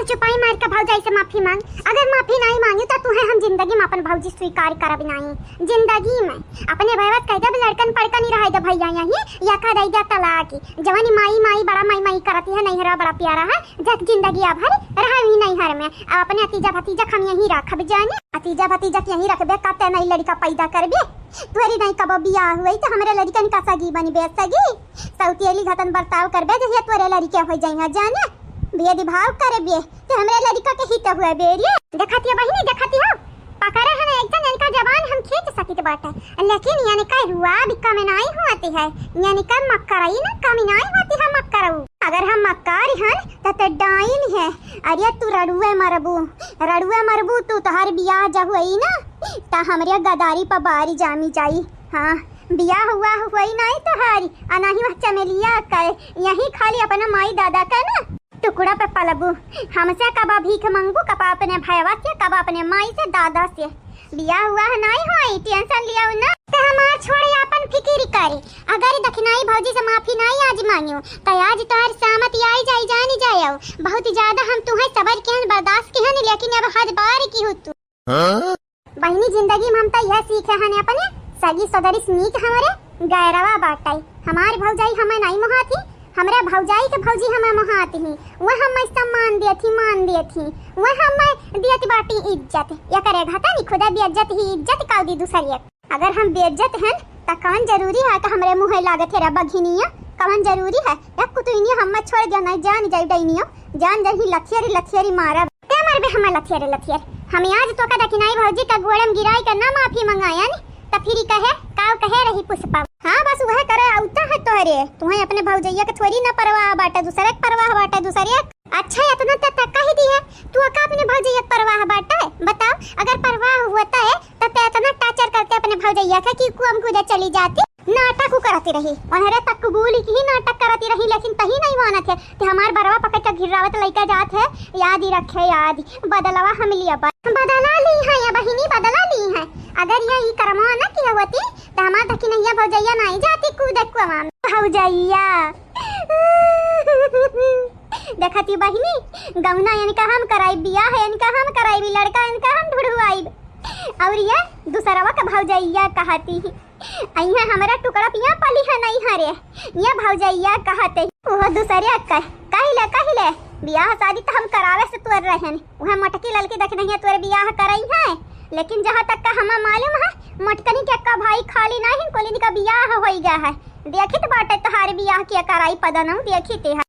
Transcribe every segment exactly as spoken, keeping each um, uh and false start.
चुपाई मार के भौजाई से माफी मांग। अगर माफी नाहीं मांगी त तुहे हम जिंदगी में अपन भौजी स्वीकार करब नाहीं। जिंदगी में अपने भैया से कह देब, लड़कन पड़कन ही रहे दे भैया यहीं, या का दे दे तलाक। जवानी माई माई बड़ा माई माई करती है, नैहरा बड़ा प्यारा है, जब जिंदगी भर रहे ही नैहर में। अब अपने अतीजा भतीजा हम यहीं रखब जाने, अतीजा भतीजा के यहीं रखबे, कते नहीं लड़का पैदा करबे। तोरी नहीं कबो बियाह हुई तो हमरे लड़कन का सगी बनबे सगी। सौतेली घतन बर्ताव करबे जहिया तोरे लड़के हो जाइहा जाने। भेदभाव करबे तो हमरे लड़का के हित हुआ बेरिए। देखती हो बहिनी, देखती हो, पकड़े हैं एक जन, इनका जबान हम खींच सकित बाटे, लेकिन इनका रुआब कम नाई होती है, इनका मक्करई ना कम नाई होती है मक्करऊ। अगर हम मक्कार हन त ते डाइन है। अरे तू रड़ुए मरबू, रड़ुए मरबू तू, तोहार बियाह जब हुई ना त हमरे गदारी पर बारी जामी जाई। हाँ, बियाह हुआ हुई नाई तोहारी, आ नाहीं वह चमेलिया का, यहीं खाली अपना माई दादा का ना टुकड़ा पे पलबू। हमसे कबा भीख मंगबू, कबा अपने भयवा से, कबा अपने माई से, दादा से। बियाह हुआ है नाई होई, टेंशन लिया ना। ते हमार छोड़े आपन फिकिर करे। अगर दखिनाई भौजी से माफी नाई आज मांगियो, त आज तोहर सामत आई जाई, जानी जायो। बहुत ज्यादा हम तुहे सबर किहन, बर्दाश्त किहन, लेकिन अब हद बार की हो तू। हाँ? बहिनी, जिंदगी में हम त यह सीखे हन अपने, सगी सदरिस नीक हमरे गैरवा बाटै। हमार भौजाई हमें नाई मोहाती, हमरे भौजाई के भौजी हमें मोहाती ही। वह हमें सम्मान देती, मान देती, वह हमें देती बाटी इज्जत। या करे घाटा नी खुदा बेइज्जत ही इज्जत काउ दी दूसर एक। अगर हम बेइज्जत हन त कौन जरूरी है कि हमरे मुँहे लागत है रे बघिनिया? कौन जरूरी है? या कुतुइनिया हमें छोड़ दिया, नहीं जान जाई डैनिया, जान जाई लथियरी लथियरी मारा। ते मरबे हमें लथियर लथियर। हम आज तोका दखिनाई भौजी का गोड़म गिराई का ना माफी मंगायन, त फिर कहे, काव कहे रही पुष्पा। हाँ, बस वह करे, औता है तोहरे। तुहे अपने भौजैया के थोड़ी ना परवाह बाटे, दूसरे के परवाह बाटे, दूसरे के। अच्छा, इतना त, त कह दी है, तू का अपने भौजैया के परवाह बाटे? बताओ, अगर परवाह होता है, त ते इतना torture करते अपने भौजैया के कि कुआं कूदे चली जाती। नाटक उ करती रही, ओनहरे तक कुबूल की ही नाटक करती रही, लेकिन तही नहीं मानत है। ते हमार बरवा पकड़ के घिर्रावत लइका जात है, याद ही रखे, याद ही। बदलवा हम लिया बा-, बदला ली है या बहिनी, बदला ली है। अगर ये ई करमवा न किया होती, त हमार दखिनैया भौजैया नहीं जाती कूदे कुआं में। भौजैया। देखती बहिनी, गौना इनका हम कराई, बियाह इनका हम कराई, लड़का इनका हम ढुढ़वाई। और ये दूसरवा का भौजैया कहती। अइहे हमरा टुकड़ा पिया पली है नहीं हरे। ये भौजैया कहते, वो दूसरे कह, कहिले, कहिले, बियाह शादी त हम करावे से तोर रहन। वह मोटकी ललकी दखिनैया तोर बियाह करई है, लेकिन जहाँ तक का हमा मालूम है, मोटकनी के का भाई खाली नहीं, कोलिन का बियाह होई गया है। देखित बाटे तोहार बियाह के कराई पदनऊ, देखित है।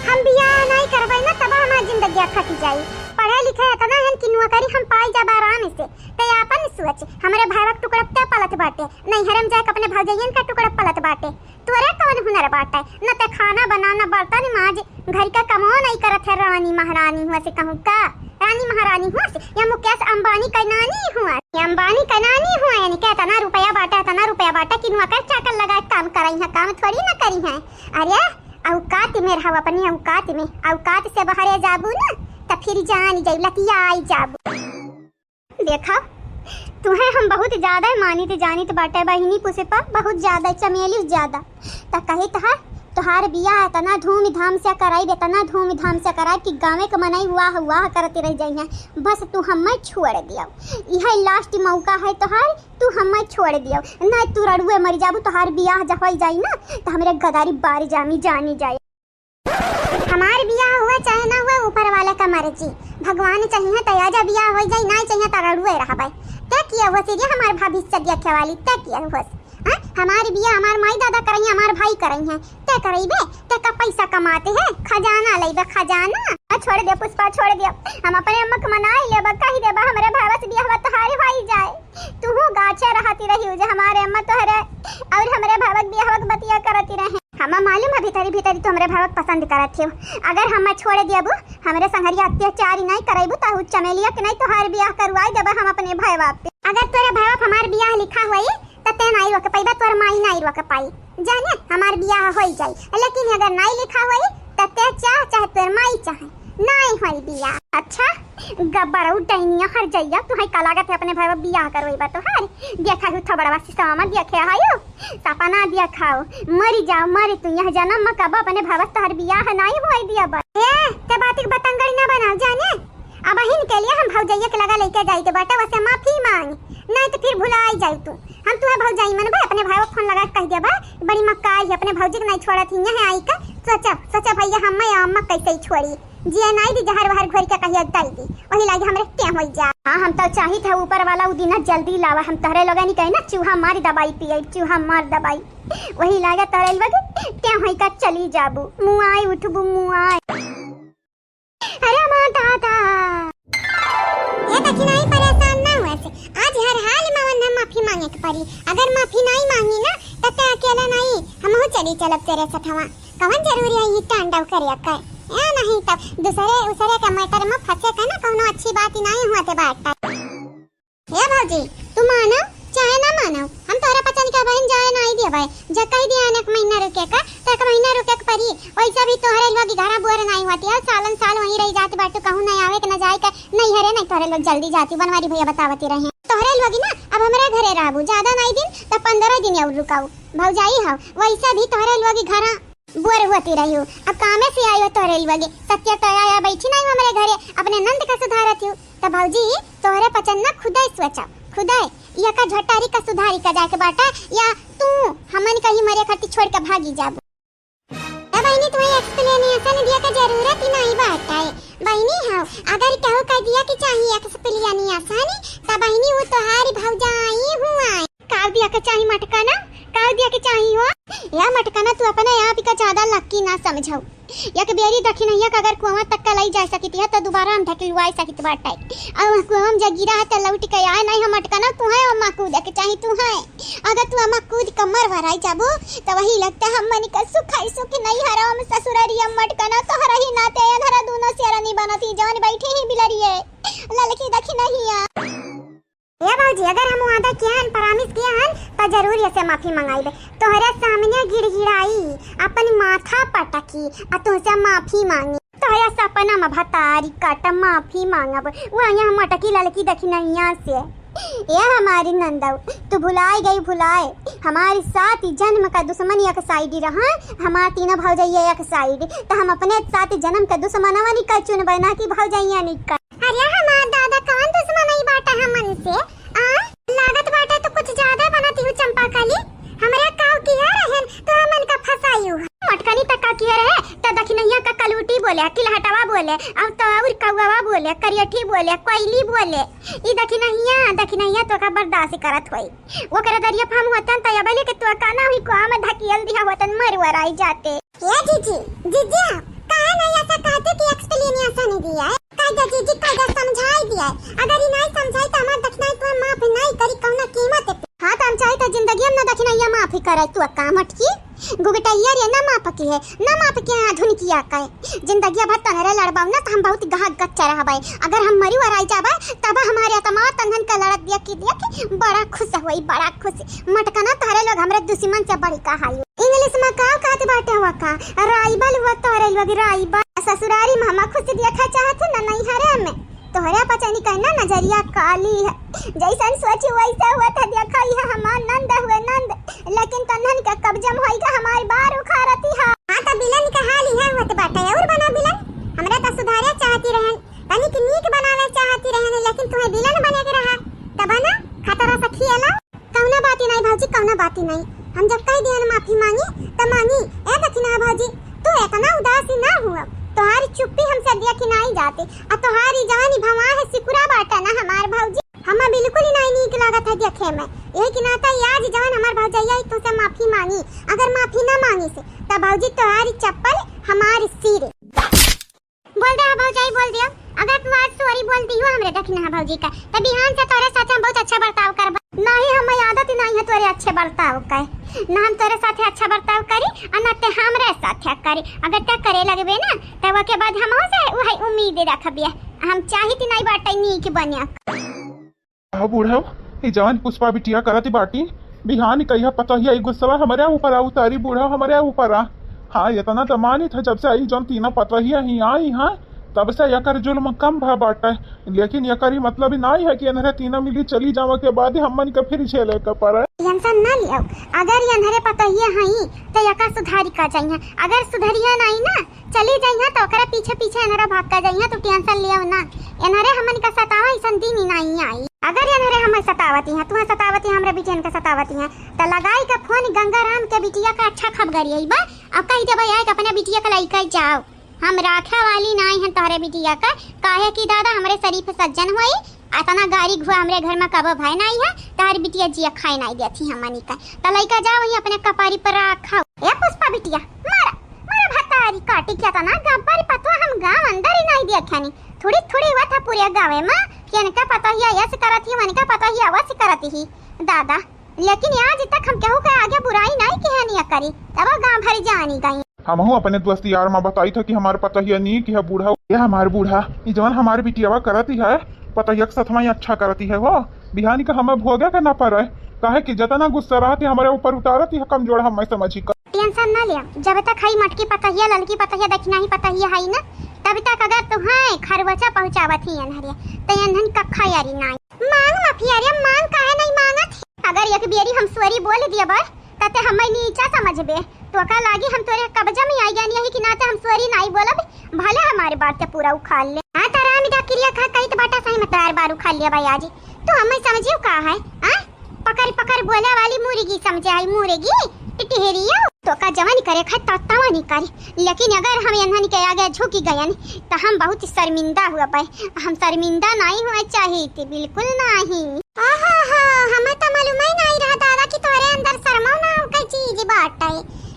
हम बियाह नाई करबै ना, तब हमार जिंदगी कट जाई। पढ़े लिखे इतना हन कि नौकरी हम पाई जाब आराम से। ते आपन सोच, हमरे भाईवा के टुकड़ा ते पलत बाटे, नैहरे में जाके अपने भौजैयन का टुकड़ा पलत बाटे। तोरे कवन हुनर बाटे? न ते खाना बनाना, बर्तन माज, घर का कमो नहीं करत है। रानी महारानी हुआ से कहूँ का? रानी महारानी हुआ से या मुकेश अंबानी का नानी हुआ? ये अंबानी का नानी हुआ, यानी कि इतना रुपया बाटे, इतना रुपया बाटे कि नौकर चाकर लगा के काम करई है, काम थोड़ी ना करी है। अरे औकात में रहो, अपनी औकात में। औकात से बहरे जाबू ना, त फिर जान जाई, लतिया आई जाबू। देखा, तुहे हम बहुत ज्यादा मानित जानित बाटे बहिनी पुष्पा, बहुत ज्यादा, चमेली से ज्यादा। त कहित है, तोहार बियाह इतना धूमधाम से कराई, इतना धूमधाम से कराई कि गाँवे के मनई वाह वाह करते रह जाइए। बस तू हमें छोड़ दियो, यह last मौका है तोहार। तू हमें छोड़ दियो, ना तू रड़ुए मर जाबू। तोहार बियाह जब होई जाई ना, त हमरे गदारी बार जामी जानी जाए। हमार बियाह हुआ चाहे ना हुआ, ऊपर वाला का मर्जी। भगवान चाहिए त आजा बियाह होई जाई, ना चाहिए त रड़ुए रहबे। ते किया हुआ सीरिया हमार भविष्य देखे वाली, ते किया हुआ। हाँ? हमार बियाह हमार माई दादा करई, हमार भाई करई है, ते करई बे, ते का पैसा कमाते है, खजाना लइबे, खजाना। आ, छोड़ दे पुष्पा, छोड़ दे, हम अपने अम्मा के मनाई लेबा, कही देबा हमरे भावा से बियाह तोहार होई जाए। तू गाछे रहती रही हो जे हमारे अम्मा तोहरे और हमरे भावक बियाहवक बतिया करती रहे। हमा मालूम है भीतरी भीतरी तू हमरे भावक पसंद करत हो। अगर हमा छोड़ दियाबू, हमरे संघरिया अत्याचारी नहीं करैबू, त उ चमेलिया के नहीं तोहार बियाह करवाई देबे हम अपने भाई बाप पे। अगर तोरे भाई बाप हमार बियाह लिखा हुई त ते नहीं रोक पाइबा, तोर माई नहीं रोक पाई। जाने हमार बियाह होई जाई, लेकिन अगर नहीं लिखा हुई त ते चाह चाहे तोर माई चाहे नाई होई बियाह। अच्छा, गब्बरऊ डैनिया हर जइया, तुहई का लागत है अपने भाई बियाह करवइबा तोहार? देखा हूँ थोबड़वा सिसवा में देखे हयो, सपना देखाओ, मरी जाओ, मरी तू यह जन्म में कब अपने भाई तोहार बियाह नाई होई दिया बा। ए, ते बात के बतंगड़ी ना बनाओ जाने। अबहिन के लिए हम भौजैया के लगा लेके जाई तो बाटे वसे माफी मांग, नहीं तो फिर भुलाई जाई तू। हम तुहे भौजाई मन बा, अपने भाई को फोन लगा के कह देबा, बड़ी मक्का आई, अपने भौजी के नहीं छोड़त ही, यहाँ आई का। सोचा, सोचा भैया, हम मैं अम्मा कैसे ही छोड़ी, जिए नहीं दी, जहर वहर घोर के कहिया दई दी, वही लागे हमरे टेम होई जा। हाँ, हम तो चाहित है ऊपर वाला उ दिना जल्दी लावा, हम तोहरे लोगन ही कहे ना, चूहा मार दवाई पिए, चूहा मार दवाई, वही लागे तोहरे लोग टेम होई का चली जाबू, मुआई उठबू मुआई। अरे माँ दादा। ए दखिनाई, परेशान ना हुआ से। आज हर हाल में वन्ना माफी मांगे के पड़ी। अगर माफी नहीं मांगी ना, तब ते अकेला नहीं, हमहू चली चलब तेरे सथवा। कवन जरूरी है ये तांडव करे का? ए नहीं तब दूसरे उसरे के मैटर में फंसे का ना, कौनो अच्छी बात ही नहीं हुआ ते बात। ए भौजी, तू मानो चाहे ना मानो, हम तोहरा पचन के बहन जाए नाई देबै। जब कह दिया एक महीना रुके का, तो एक महीना रुके के पड़ी। वैसे भी तोहरे लोग के घरा बुअर नाई होती है, सालन साल वहीं रह जात बाटू, कहूँ नहीं आवे के, न जाए के, नहीं हरे, नहीं तोहरे लोग जल्दी जाती। बनवारी भैया बतावती रहे, तोहरे लोग ना अब हमारे घरे रहबू, ज्यादा नहीं दिन, तो पंद्रह दिन और रुकाऊ। भौजाई हो, वैसे भी तोहरे लोग के घरा बोर होती रही हो, अब कामे से आई हो तोहरे लोग, सत्य तो आया बैठी नहीं हो हमारे घरे, अपने नंद का सुधारत हो। त भौजी, तोहरे पचन ना खुदै सोचो, खुदै। या का झोटारी का सुधारी का जाके बाटा, या तू हमन कहीं मरे खातिर छोड़ के भागी जाबू। ए बहिनी, तुम्हें explanation दिया का जरूरत ही नहीं बाटा है। बहिनी हो, अगर केहू कह दिया कि चाहिए explanation, त बहिनी वो तोहारी भौजाई हुआ है। काव दिया के चाही मटकना, काव दिया के चाही हो? या मटकना, तू अपने आप का ज्यादा लक्की ना समझो। एक बेरी दखिनैया का अगर कुआं तक का लई जा सकित है, तो दोबारा हम ढकेलवाई सकित बाटे। और कुआं में जब गिरा है, तो लौट के आए नहीं, हम मटकना, तू है, अम्मा कूदे के चाही, तू है। अगर तू अम्मा कूद के मर भराई जाबो, तो वही लगता हम मन का सुखाई सुख नहीं हराम ससुरारी, हम मटकना, तोहरा ही नाते अधरा दोनों से रनी बनती, जवन बैठी ही बिलरिए, ललकी दखिनैया। ए भौजी, अगर हम वादा किया हन, promise किया हन, त जरूर एसे माफी मंगाइबे। तोहरे सामने गिड़गिड़ाई, अपन माथा पटकी, आ तोहसे माफी मांगी। तोहरे सपना में भतारी काट माफी मांगब, वह यहाँ मटकी ललकी दखिनैया से। ए हमारी नंदऊ, तू भुलाए गई भुलाए, हमारी सात जन्म का दुश्मन एक side रहा, हमार तीनों भौजैया एक side, त हम अपने सात जन्म का दुश्मनवा निकल चुनबे ना कि भौजैया निकल। अरे हमार दादा, कौन दुश्मन आई बाटा हमन से? आ? लागत बाटा तो कुछ ज्यादा बनती हूँ चंपा कली। हमरे काव किया रहन तो हमन का फंसाई हूँ। मटकनी तक का किया रहे तो दखिनैया का कलूटी बोले, किलहटवा बोले, अब तो और कौवा बोले, करियठी बोले, कोयली बोले। ई दखिनैया, दखिनैया तो का बर्दाश्त करत होई। ओकरे दरिया फाम होतन त अबले के तो का ना हुई, कुआं में धकियल दिया होतन, मर वराई जाते। ए जीजी, जीजी, काहे नहीं ऐसा कहते कि explanation नहीं दिया है? कह दे जीजी, कह दे, समझाई दिया है। अगर ये नहीं समझाई तो हमार दखिनाई तो माफ नहीं करी कौनो कीमत पे। हाँ, तो हम चाहे तो जिंदगी में ना दखिनैया माफ ही करे, तू का मटकी गुगटैया रे, ना माफ की है, ना माफ के आधुनिकिया का है। जिंदगी भर तनरे लड़बाऊ ना, तो हम बहुत गहा गच्चा रहबे। अगर हम मरी वराई जाबे, तब हमारे आत्मा तंगन के लड़त देख के देख बड़ा खुश होई, बड़ा खुश। मटकना, तोहरे लोग हमरे दुश्मन से बढ़ का हाई। English में का कहत बाटे हुआ का? Rival हुआ तोहरे लोग, rival। ससुरारी में हम खुश देखा चाहत है ना नैहरे में। तोहरे पचनी कहना नजरिया काली है, जैसन सोची वैसा हुआ था। देखा यह हमार नंद हुए नंद, लेकिन तन्हन के कब्जा में होई का हमारी बार उखाड़ती है। हाँ, तो बिलन के हाल यह हुआ तो बाटे और बना बिलन। हमरा तो सुधारे चाहती रहन, तनिक नीक बनावे चाहती रहन, लेकिन तुम्हें बिलन बने के रहा। तब ना खतरा से खियाला। कौनो बात ही नहीं भौजी, कौनो बात ही नहीं। हम जब कह दिहन माफी मांगी, त मांगी। ए दखिना भौजी, तू इतना उदास ही ना हुआ। तोहारी चुप्पी हमसे देखी नहीं जाती। आ तोहारी जवानी भवा है सिकुरा बाटा ना हमार भौजी। हमें बिल्कुल ही नहीं नीक लागत है देखे में। यही के नाता आज जवन हमार भौजैया ही तुमसे माफी मांगी। अगर माफी ना मांगी से, त भौजी तोहारी चप्पल हमारी सिर। बोल दे भौजाई, बोल दियो। अगर तू आज sorry बोल दी हो हमरे दखिना भौजी का, त बिहान से तोरे साथे हम बहुत अच्छा बर्ताव करबा। नहीं, हमें आदत ही नहीं है तोरे अच्छे बर्ताव का। ना हम तोरे साथे अच्छा बर्ताव करी और ना ते हमरे साथे करी। अगर ते करे लगबे ना, त ओके बाद हमहू से वही उम्मीद रखबिए। हम चाहित नहीं बाटे नीक बने। हाँ बूढ़ा, ई जवन पुष्पा बिटिया करत बाटी, बिहान कहिया पतोहिया ई गुस्सा हमरे ऊपर आ उतारी बूढ़ा, हमरे ऊपर आ। हाँ, इतना तो मानित है, जब से आई जौन तीनों पतोहिया ही आई, हाँ, तब से एकर जुल्म कम भा बाटे, लेकिन एकर ई मतलब नाई है कि एनहरे तीनों मिली चली जावे के बाद ही हमन के फिर झेले के पड़े। Tension ना लियो, अगर एनहरे पतोहिए हई तो एकर सुधारी का जाइए, अगर सुधरिए नाई ना, चली जाइए तो ओकरे पीछे पीछे एनहरे भाग का जाइए, तो tension लियो ना। एनहरे हमन का सतावा ऐसन दिन ही नाई आई। अगर एनहरे हमें सतावती है, तुम्हें सतावती है, हमरे बिटियन के सतावती है, तो लगाई के फोन गंगाराम के बिटिया का अच्छा खबगरी आई बा, अब कही देबे आए कि अपने बिटिया के लइके जाओ। हम राखे वाली नाई हन तोहरे बिटिया का, काहे कि दादा हमरे शरीफ सज्जन होई, अतना गारी घुआ हमरे घर में कबो भय नाई है, तोहरे बिटिया जिया खाए नाई देती हमनी का। त लइका जा वही अपने कपारी पर राखा। ए पुष्पा बिटिया, मारा, मारा भतारी काटी के तना गब्बर पतवा हम गाँव अंदर ही नाई देखनी। थोड़ी थोड़ी हुआ था पूरे गाँव में कि इनका पतोहिया यस करत ही, उनका पतोहिया वस करत ही। दादा, लेकिन आज तक हम केहू के आगे बुराई नाई किहे निया करी, तब गाँव भर जानी गई। हमहू अपने दोस्त यार मा बताई था कि हमार पतोहिया नीक है बूढ़ा, ये हमार बूढ़ा, ई जवन हमार बिटियावा करती है, पतोहिया के सथवा ही अच्छा करती है हो, बिहानी का हमें भोगे के ना पड़े, काहे कि जतना गुस्सा रहती हमारे ऊपर उतारती है, कमजोर हमें समझी कर। Tension ना लिया, जब तक हई मटकी पतोहिया, ललकी पतोहिया, दक्षिणाही पतोहिया हई ना, तब तक अगर तुम्हें खरवचा पहुँचावत ही अनहरिया, तो एनहन कखा यारी नाई। मांग माफी, अरे मांग काहे नहीं मांगत? अगर एक बेरी हम sorry बोल दिया बा, तते हमें नीचा समझबे, तो का लागी हम तोरे कब्जा में आई जानी है कि नाते हम sorry नहीं बोलब, भले हमारे बात के पूरा उखाड़ ले। हाँ, तारा हम जा किरिया खा कही तो बाटा सही में तार बार उखाड़ लिया भाई आज। तो हमें समझियो का है, हाँ? पकड़ पकड़ बोले वाली मुर्गी समझे आई, मुर्गी, टिटहरियो। तो का जवानी करे खाए तत्तावा नहीं करे, लेकिन अगर हम एनहन के आगे झुकी गयन, तो हम बहुत शर्मिंदा हुआ पाए। हम शर्मिंदा नहीं हुआ चाहिए थे, बिल्कुल नहीं। आहा हा, हमें तो मालूम ही नहीं रहा दादा कि तोहरे अंदर शर्मो नाम का चीज बाटे।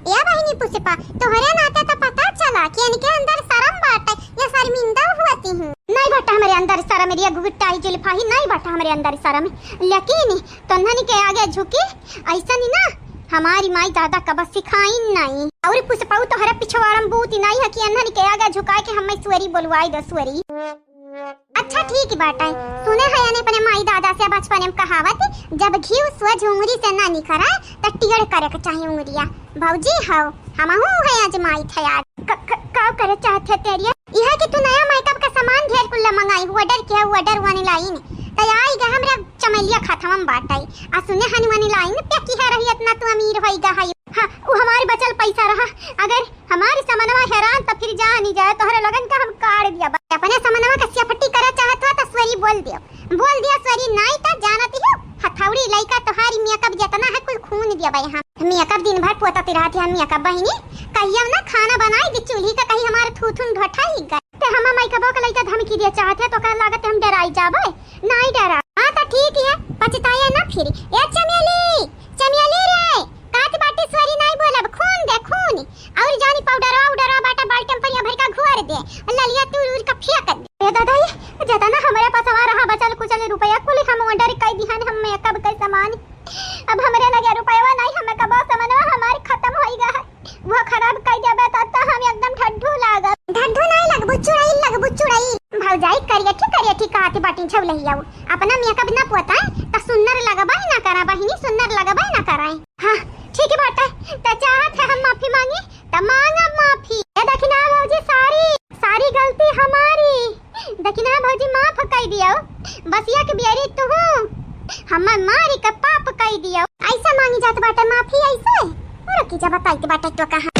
ए बहिनी पुष्पा, तोहरे नाते तो पता चला कि इनके अंदर शर्म बाटे, ये शर्मिंदा हुआ ती हूँ। नहीं बाटा हमरे अंदर शर्म, रे गुट्टाई जुल्फा ही नहीं बाटा हमरे अंदर शर्म, लेकिन तोहन के आगे झुकी ऐसा नहीं ना, हमारी माई दादा कब सिखाई नहीं। और पुष्पा तोहरे पिछवाड़ा में बूती नहीं है कि एनहन के आगे झुकाए के हमें sorry बोलवाई दो, sorry। अच्छा ठीक बाटे, सुने है यानी अपने माई दादा से बचपन में कहावत, जब घीव सोझ उंगरी से ना निकरा, त टेढ़ करे के चाही उंगरिया। भौजी हो, हमहू है आजमाई थे आज। क-, क-, का करे चाहत है तेरिया? यह कि तू नया makeup का सामान ढेर कुल्ला मंगाई, order किया, order online, त आई गा हमरा चमेलिया खाथवा में बाटे। आ सुने हन online पे की है रही, इतना तू अमीर होई गा है। हाँ, वो हमारे बचल पैसा रहा, अगर हमारी समनवा हैरान तो फिर जानी जाए, तोहरे लोगन का हम काट दिया बा। अपने समनवा का सियापट्टी करे चाहत हो तो sorry बोल दियो, बोल दिया sorry, नहीं तो जानत ही हो, हथौड़ी लइका तोहारी makeup जितना है कुल खून दिया बा। यहाँ makeup दिन भर पोतत रहती है, makeup बहिनी कहियो ना खाना बनाई दी चूल्ही का, कहीं हमारे थूथुन ढोठाई गए। ते हम माई कबो के लइका धमकी दिया चाहत है तो का लागत हम डराई जाबे, नहीं डरा। हाँ तो ठीक है, पछताया ना फिर। ए चमेली, चमेली रे, कात बाटे sorry नहीं बोलब, खून दे खून। और जानी पाउडरवा उडरवा बाटा बाल्टी में पनिया भर का घोर दे, ललिया तूर उर का फेंक दे। ए दादा, ये जेतना हमरे पसवा रहा बचल कुचल रुपया कुल हम order कई दिहन, हम makeup के सामान। अब हमरे लगे रुपयवा नहीं, हमें कबो समनवा हमार खत्म होई गा है। वो खराब कई देबे त, त हम एकदम ढड्ढू लागब। ढड्ढू नहीं लगबू, चुड़ैल लगबू, चुड़ैल। भौजाई करियठी करियठी कहती बाटी छौलहिया, अपना makeup ना पोता त सुन्नर लगबे ना करा बहिनी, सुन्नर लगबे ना करा। हाँ, ठीक बाटे, त चाहत है हम माफी मांगी, त मांगब माफी। ए दखिना भौजी, सारी, सारी गलती हमारी। दखिना भौजी, माफ कई दियो, बस एक बेरी तुहू हमें मारी के पाप कई दियो। ऐसे मांगी जात बाटे माफी, ऐसे? रुकी जा, बताइत बाटे तो कहाँ।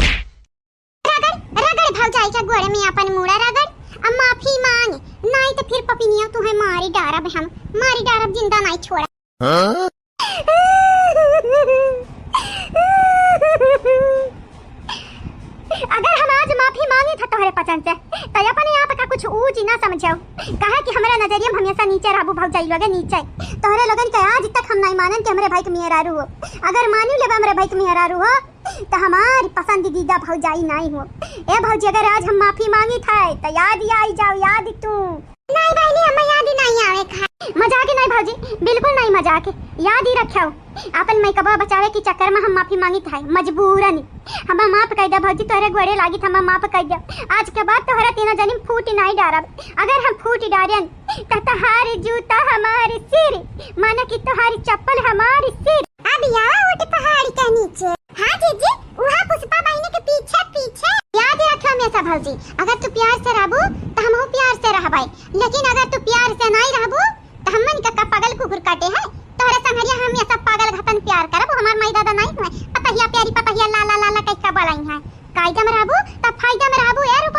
रगड़, रगड़ भौजाई के गोड़े में अपन मुड़ा रगड़, अब माफी मांग, नहीं तो फिर पपिनिया तुहे मारी डारब हम, मारी डारब, जिंदा नहीं छोड़ा। हाँ? अगर हम आज माफी मांगी था तोहरे पचन से, तो अपने आप का कुछ ऊंच ना समझो, काहे कि हमरा नजरिया में हमेशा नीचे रहबू भौजाई लोगे, नीचे। तोहरे लोगन के आज तक हम नहीं मानन कि हमरे भाई के मेहरारू हो। अगर मानी लेबे हमरे भाई के मेहरारू हो, तो हमारी पसंदीदा भौजाई नहीं हो। ए भौजी, अगर आज हम माफी मांगी था, तो याद ही आई जाओ, याद तू। नहीं बहनी, हमें याद ही नहीं आवे खाए। मजाक ही नहीं भौजी, बिल्कुल नहीं मजाक। याद ही रखियो, अपन मेकअपवा बचावे के चक्कर में हम माफी मांगित है, मजबूरन। हमें माफ कर दे भौजी, तोहरे गोड़े लागित, हमें माफ कर दे। आज के बाद तोहरा तीनों जनी में फूट नहीं डारब। अगर हम फूट डारेन, त तहार जूता हमार सिर, माना कि तोहार चप्पल हमार सिर। अब आवा ऊंट पहाड़ के नीचे। हाँ जीजी, उहा पुष्पा बहिनी के पीछे पीछे। याद रखियो हमेशा भौजी, अगर तू प्यार से रहबू त हमहू प्यार से रहबै, लेकिन अगर तू प्यार से नाहीं रहबू, त हमन का, का पागल कुकुर काटे है? तोहरे संगरिया हम ये सब पागल घतन प्यार करब, हमार माई दादा नाहीं हुए। पतहिया प्यारी पतहिया, ला ला ला ला कहि का बोलाई है। कायदा में रहबू, त फायदा में रहबू, ए